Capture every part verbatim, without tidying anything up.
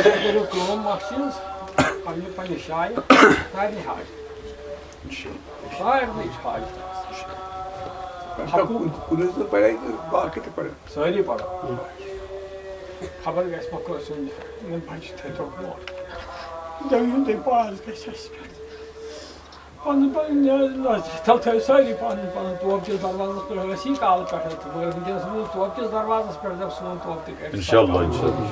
کٔرِو کٲم اَکھ چیٖز، پننہِ پننہِ جایہِ سارنٕے حاجت۔ سارنٕے چھِ حاجت آسان۔ کُنہِ، کُنہِ زٔنۍ پَرِ تہٕ باقٕے تہِ پَرن۔ سٲری پَرو۔ خبر گژھِ ما کٲنٛسہِ ہُنٛد یِمَن بَچہِ تھٲیتو برونٛٹھ۔ دٔپِو تُہۍ پانَس گژھِ اَسہِ پٮ۪ٹھ۔ پَنُن پَنُن نیاز نظرِ تَل تھٲیِو سٲری پَنُن پَنُن توبہٕ کِس دروازَس پٮ۪ٹھ ٲسی کالہٕ پٮ۪ٹھ تہٕ مگر وٕنکیٚنَس وٕنِو توبہٕ کِس دروازَس پٮ۪ٹھ دَپ سون توبہٕ تہِ کَرِ۔ اِنشاءاللہ، اِنشاءاللہ۔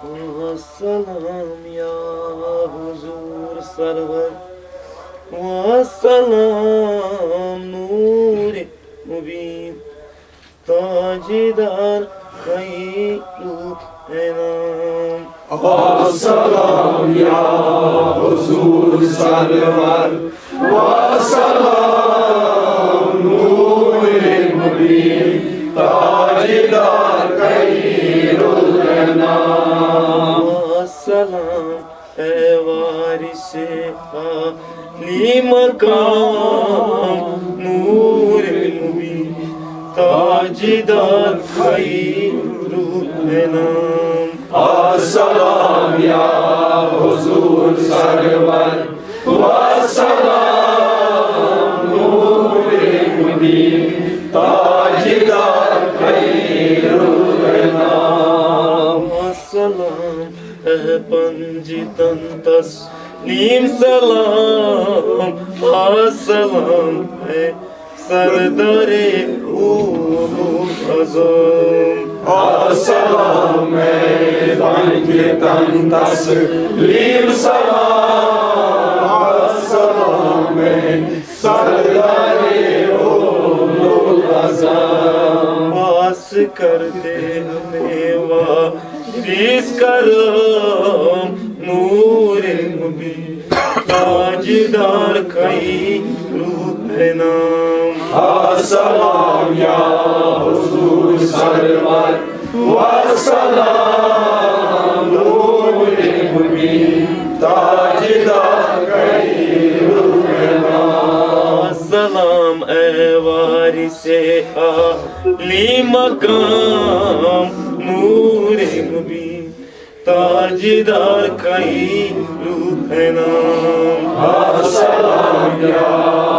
السلام یا حضور سرور، والسلام نور مبین، تاجدار خیر الانام۔ السلام یا حضور سرور، والسلام نور مبین، تاجدار خیر الانام۔ السلام اے وارث عالی مقام نور مبین، تاجدار خیر الانام۔ السلام یا حضور سرور، والسلام نور مبین، تاجدار خیر الانام۔ السلام اے پنج تن تسلیم سلام، السلام اے سردار اولو العزم۔ السلام اے پنج تن تسلیم سلام، السلام اے سردار اولو العزم۔ پاس کر دے ہمیں وا عزیز کرم نور مبین، تاجدار خیر الانام۔ السلام یا حضور سرور، والسلام نور مبین، تاجدار خیر الانام۔ السلام اے وارث عالی مقام نور مبین، تاجدار خیر الانام۔ السلام یا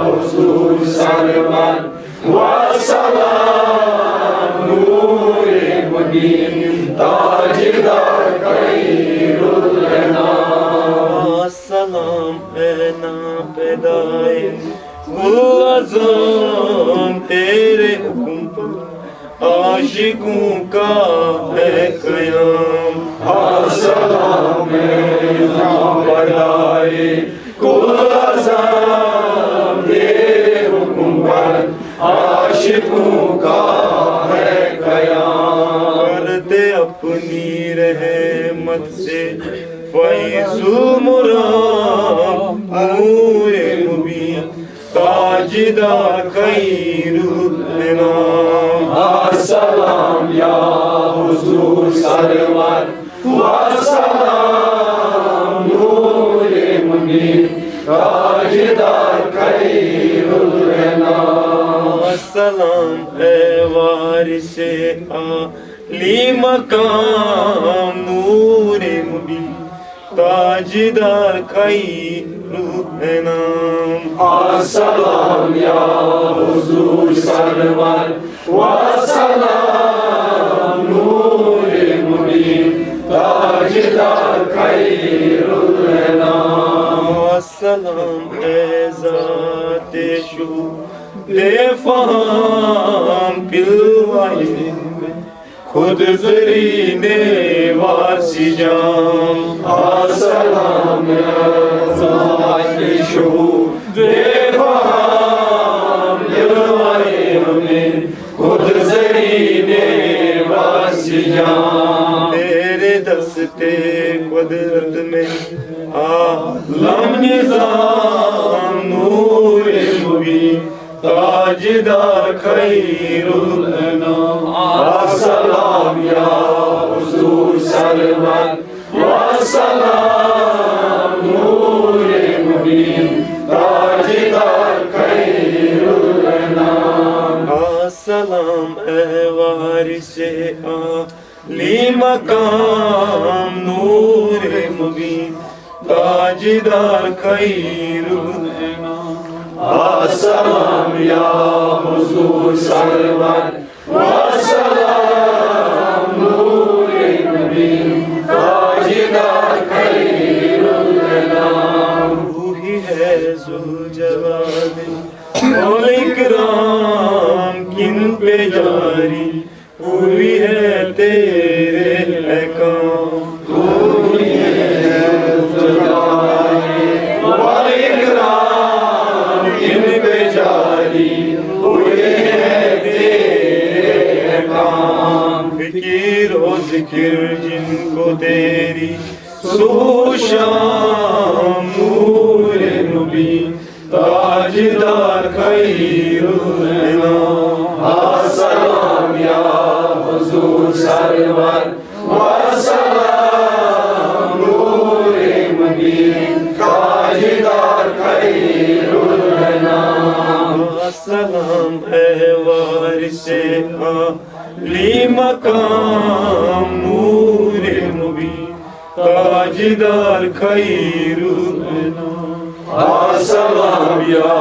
حضور سرور، والسلام نور مبین، تاجدار خیر الانام۔ السلام اے ناپیدائے کل عزم، تیرے حکم پر عاشقوں کا ہے قیام۔ السلام اے ناپیدائے کل عزم، تیرے حکم پر عاشقوں کا ہے قیام۔ کر دے اپنی رحمت سے فیض المرام نور مبین، تاجدار خیر الانام۔ السلام یا حضور سرور، والسلام نور مبین، تاجدار خیر الانام۔ السلام اے وارث عالی مقام نور مبین، تاجدار خیر الانام۔ السلام یا حضور سرور، والسلام نور مبین، تاجدار خیر الانام۔ السلام اے ذات شو دے فہم پلوائے خود زرین وارث جام۔ السلام ذات شو دے فہم دلوائے ہمیں خود زرین وارث جام۔ تیرے دست قدرت میں عالم نظام نور مبین، تاجدار خیر الانام۔ السلام یا حضور سرور، والسلام نور مبین، تاجدار خیر الانام۔ السلام اے وارث آ عالی مقام نور مبین، تاجدار خیر الانام۔ السلام یا حضور سرور، والسلام نور مبین، تاجدار خیر الانام۔ تو ہی ہے ذوالجلال والاکرام، کن پہ جاری ہوئی ہے تیرے احکام۔ تو ہی ہے ذوالجلال والاکرام، کن پہ جاری ہوئی ہے تیرے احکام۔ فکر و ذکر جن کو تیری صبح و شام نور مبین، تاجدار خیر الانام۔ السلام یا حضور سرور، والسلام نور مبین، تاجدار خیر الانام۔ السلام اے وارث عالی مقام نور مبین، تاجدار خیر الانام۔ السلام یا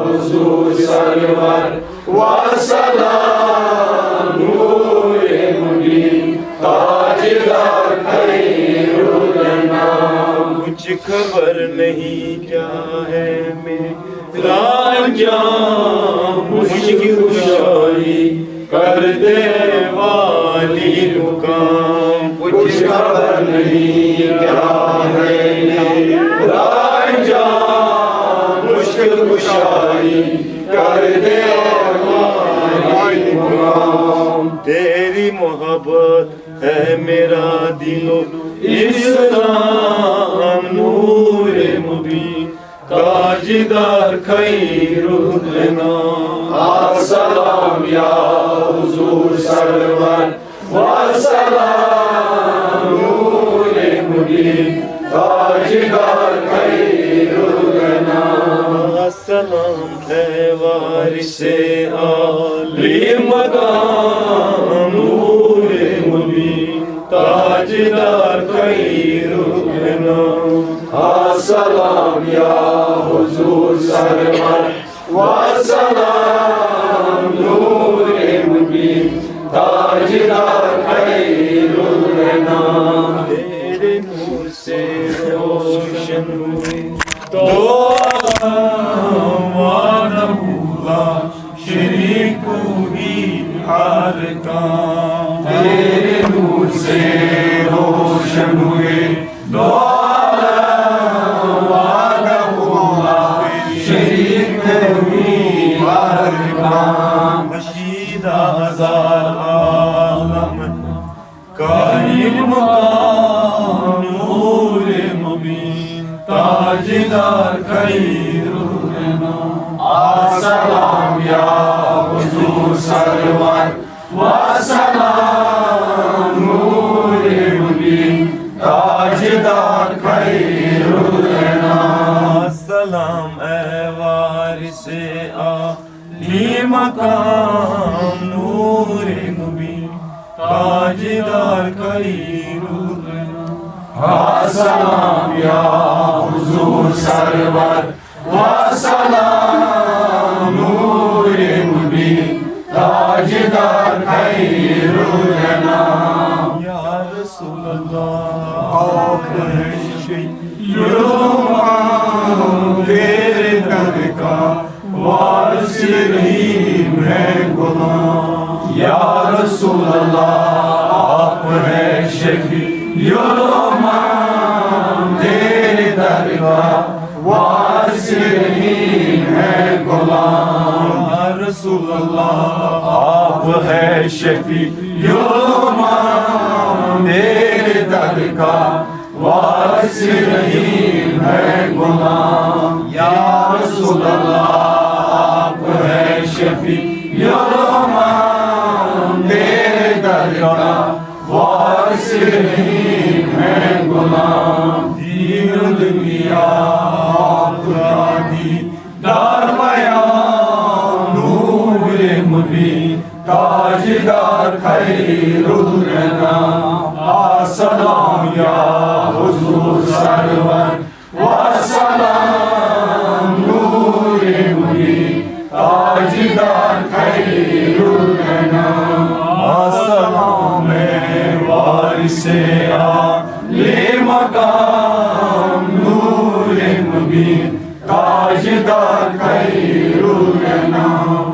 حضور سرور، والسلام نور مبین، تاجدار خیر الانام۔ کچھ خبر نہیں کیا ہے میرا انجام، مشکل کشائی کر دے والی مقام۔ کچھ خبر نہیں کیا ہے میرا انجام، مشکل کشائی کر دے والی مقام۔ تیری محبت ہے میرا دین و اسلام نور مبین، تاجدار خیر الانام۔ السلام یا حضور سرور، والسلام نور مبین، تاجدار خیر الانام۔ السلام اے وارث عالی مقام نور مبین، تاجدار خیر الانام۔ السلام یا حضور سرور، والسلام نور مبین، تاجدار خیر الانام۔ تیرے نور سے روشن ہوئے دو عالم، وحدہ لا شریک تو ہی ہر کام۔ تیرے نور سے روشن ہوئے دو عالم، وحدہ لا شریک تو ہی ہر کام۔ کشیدہ ہزار عالم قائم مقام نور مبین، تاجدار خیر الانام۔ السلام یا حضور سرور، والسلام نور مبین، تاجدار خیر الانام۔ السلام اے وارث عالی مقام نور مبین، تاجدار خیر الانام۔ السلام یا حضور سرور، والسلام نور مبین، تاجدار خیر الانام۔ یا رسول اللہ، آپ ہیں شفیع الامم، تیرے در کا وارث رحیم ہے غلام۔ یا رسول اللہ، آپ ہیں شفیع الامم، تیرے در کا وارث رحیم ہے غلام۔ یا رسول اللہ، آپ ہیں شفیع الامم، تیرے در کا وارث رحیم ہے غلام۔ یا رسول اللہ، آپ ہیں شفیع الامم، تیرے در کا وارث رحیم ہے غلام۔ دین و دنیا آپ کا دیدار بیان، نور مبین، تاجدار خیر الانام۔ سلام یا حضور سرور، و سلام نور مبین، تاجدار خیر الانام۔ السلام وارث عالی مقام نور مبین، تاجدار خیر الانام۔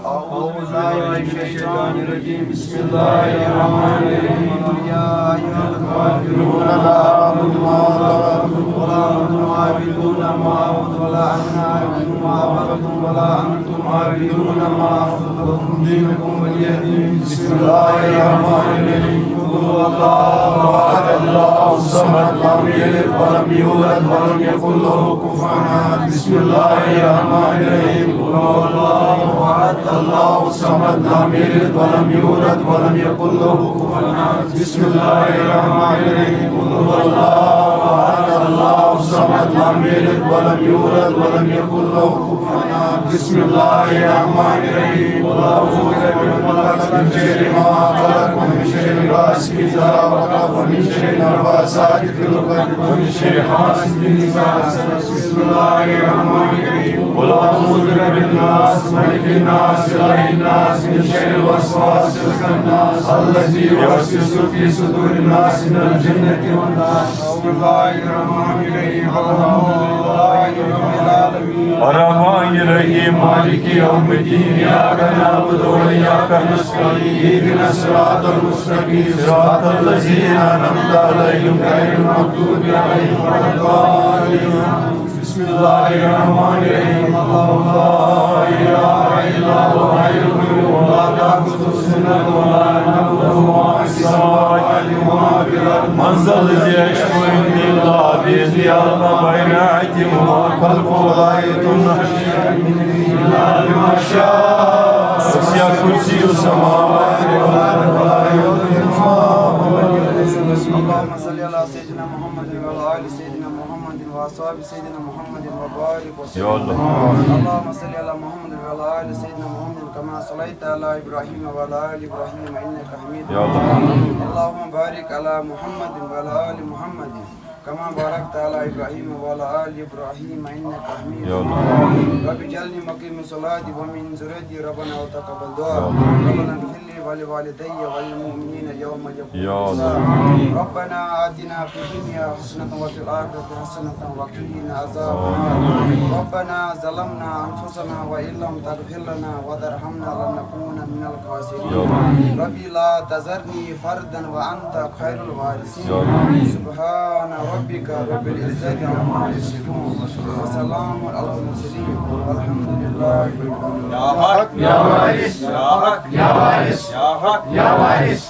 أعوذ بالله من الشيطان الرجيم. بسم الله الرحمن الرحيم. يا أيها الكافرون لا أعبد ما تعبدون ولا أنتم عابدون ما أعبد ولا أنا عابد ما عبدتم ولا أنتم عابدون ما أعبد لكم دينكم ولي دين. بسم الله الرحمن الرحيم. قل هو الله أحد، الله الصمد، لم يلد ولم يولد ولم يكن له كفوا أحد. بسم الله الرحمن الرحيم. قل هو الله أحد، الله الصمد، لم يلد ولم يولد ولم يكن له كفوا أحد. بسم الله الرحمن الرحيم. قل هو الله أحد، الله الصمد، لم يلد ولم يولد ولم يكن له كفوا أحد. بسم الله الرحمن الرحيم. قل أعوذ برب الفلق، من شر ما خلق، ومن شر غاسق إذا وقب، ومن شر النفاثات في العقد، ومن شر حاسد إذا حسد. بسم الله الرحمن الرحيم. قل أعوذ برب الناس، ملك الناس، إله الناس، من شر الوسواس الخناس، الذي يوسوس في صدور الناس من الجنة والناس. بسم الله الرحمن الرحيم. الحمد لله رب العالمين. الرحمن الرحيم. مالك يوم الدين. إياك نعبد وإياك نستعين. اهدنا الصراط المستقيم. صراط الذين أنعمت عليهم غير المغضوب عليهم ولا الضالين. بسم الله الرحمن الرحيم. الله لا إله إلا هو الحي القيوم، لا تأخذه سنة ولا نوم، له ما في السماوات وما في الأرض. من ذا الذي يشفع عنده إلا بإذنه، يعلم ما بين أيديهم وما خلفهم، ولا يحيطون بشيء من علمه إلا بما شاء. وسع كرسيه السماوات والأرض ولا يؤوده حفظهما. اللهم صل على سيدنا محمد وعلى آل سيدنا محمد وأصحاب سيدنا محمد وبارك وسلم. يا الله. اللهم صل على محمد وعلى آل سيدنا محمد كما صليت على إبراهيم وعلى آل إبراهيم إنك حميد مجيد. يا الله. اللهم بارك على محمد وعلى آل محمد كما باركت على إبراهيم وعلى آل إبراهيم إنك حميد مجيد. يا الله. رب اجعلني مقيم الصلاة ومن ذريتي، ربنا وتقبل دعاء. يا الله. ربنا اغفر لي ولوالدي وللمؤمنين يوم يقوم الحساب. يا الله. ربنا آتنا في الدنيا حسنة وفي الآخرة حسنة وقنا عذاب النار. ربنا ظلمنا أنفسنا وإن لم تغفر لنا وترحمنا لنكونن من الخاسرين. يا الله. رب لا تذرني فردا وأنت خير الوارثين. يا الله. سبحان ربك رب العزة عما يصفون، وسلام على المرسلين، والحمد لله رب العالمين. يا حق، يا وارث، يا حق، يا وارث، يا حق، يا وارث.